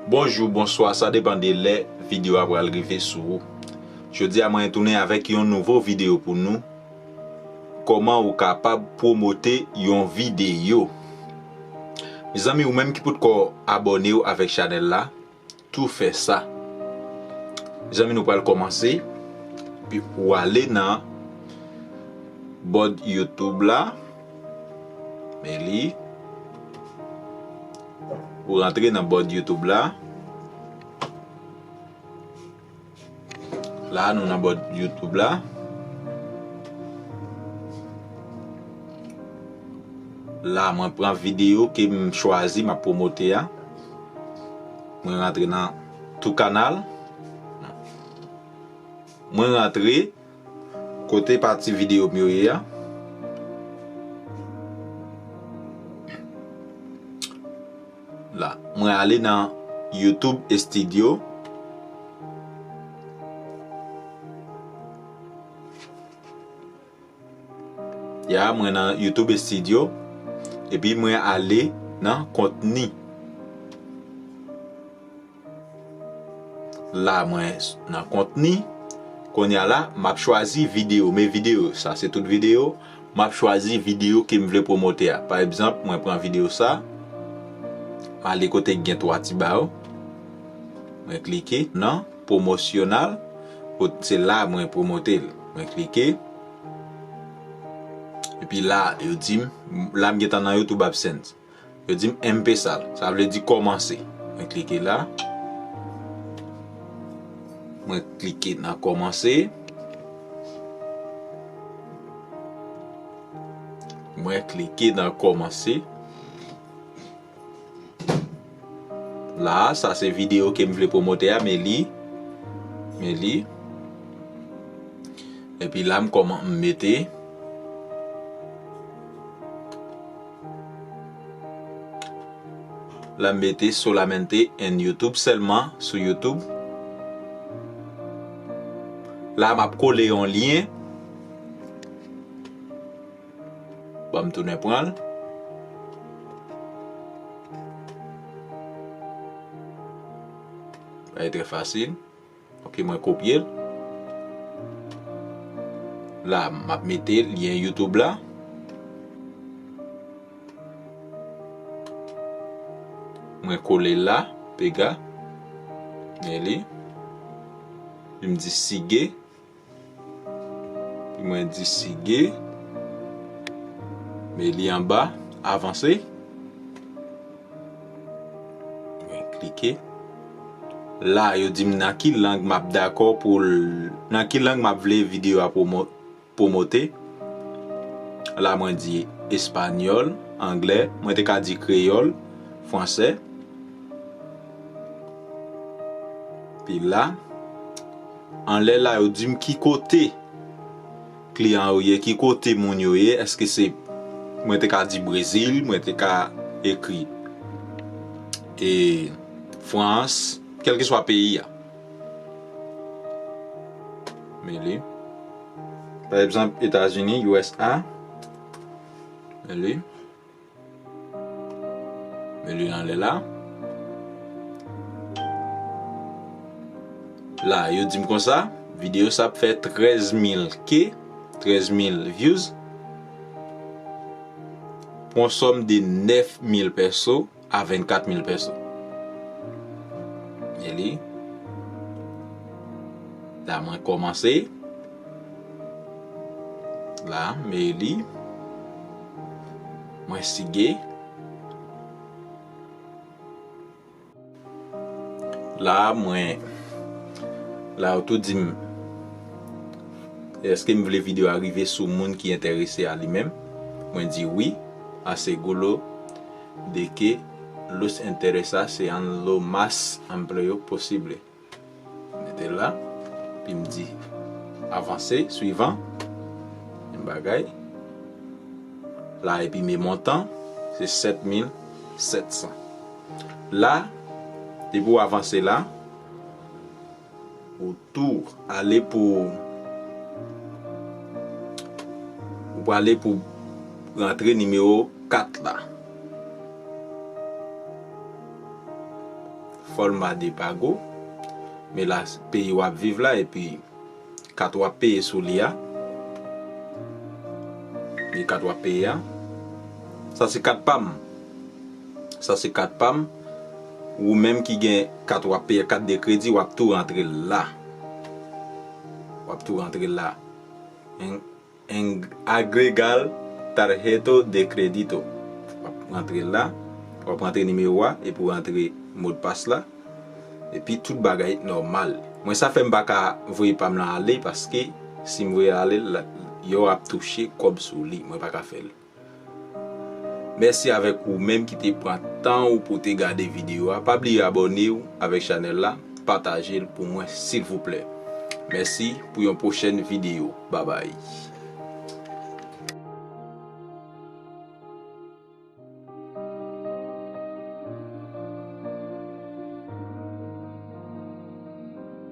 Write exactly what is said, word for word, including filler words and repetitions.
Bonjou, bonswa, sa depann de lè videyo a pral rive sou ou. Jodi a mwen tounen avèk yon nouvo videyo pou nou. Kòman ou kapab pwomote yon videyo? Mezanmi, ou menm ki potkò abòne w avèk chanèl la, tou fè sa. Mezanmi, nou pral kòmanse. Epi ou ale nan bòd YouTube la. Men li. Ou rantre nan bòd YouTube la. La, nou nan bòd YouTube la. La, mwen pran videyo ke m chwazi, m ap pwomote a. Mwen rantre nan tou kanal. Mwen rantre kote pati videyo m yo ye a. La, mwen ale nan YouTube Studio. Ya, mwen nan YouTube Studio. Epi mwen ale nan kontni. La, mwen s-, nan kontni. Kounye a la, m ap chwazi videyo. Men videyo, sa se tout videyo. M ap chwazi videyo ke m vle pwomote a. Pa egzanp, mwen pran videyo sa. M ale kote k gen twa ti ba yo. Mwen klike nan pwomosyonal. Kot se la mwen pwomote l. Mwen klike. Epi la, yo di m, la m gentan nan YouTube AdSense. Yo di m M P sal. Sa vle di kòmanse. Mwen klike la. Mwen klike nan kòmanse. Mwen klike nan kòmanse. La, sa se videyo ke m vle pwomote a, men li. Men li. Epi la, m kòman m mete. La, m mete solamente en YouTube, sèlman sou YouTube. La, m ap kole yon lyen. Ban m tounen pran l. Bagay trè fasil. Ok, mwen kopye l. La, m ap mete lyen YouTube la. Mwen kole l la, pega. Men li. Epi m di sige. Epi mwen di sige. Men li anba, avanse. Mwen klike. La, yo di m nan ki lang m ap dakò pou l, nan ki lang m ap vle videyo a pwomo-, pwomote. La, mwen di espanyòl, anglè, mwen te ka di kreyòl, fransè. Epi la, anlè la, yo di m ki kote kliyan yo ye, ki kote moun yo ye, èske se, mwen te ka di Brezil, mwen te ka ekri, e, Frans, kèlkeswa peyi a. Men li. Pa egzanp, Etazini, U S A. Men li. Men li anlè la. La, yo di m konsa, videyo sa ap fè trèz mil K, trèz mil views, pou yon sòm de nèf mil pèso a vennkat mil pèso. Men li. La, mwen kòmanse. La, men li. Mwen sige. La, mwen, la, yo tou di m, èske m vle videyo a rive sou moun ki enterese a li menm? Mwen di wi, aseguro de que les interesa sean lo más amplio posible. Mete l la. Epi m di, avanse, swivan. Menm bagay. La, epi men montan, se sèt mil sèt san. La, depi w avanse la, ou tou ale pou, ou prale pou rantre nimewo kat la. Forma de pago. Men la, peyi w ap viv la, epi kat w ap peye sou li a. Li kat w ap peye a. Sa se kat pa m. Sa se kat pa m. Ou menm ki gen kat w ap peye, kat de kredi, w ap tou rantre l la. W ap tou rantre l la. En, en agregar tarjeto de crédito. W ap rantre l la. W ap rantre nimewo a, epi w rantre modpas la. Epi tout bagay nòmal. Mwen sa fè m pa ka voye pa m lan ale, paske si m voye ale, la, yo ap touche kòb sou li. Mwen pa ka fè l. Mèsi avèk ou menm ki te pran tan ou pou te gade videyo a. Pa bliye abòne w avèk chanèl la, pataje l pou mwen silvouplè. Mèsi, pou yon pwochèn videyo. Babay.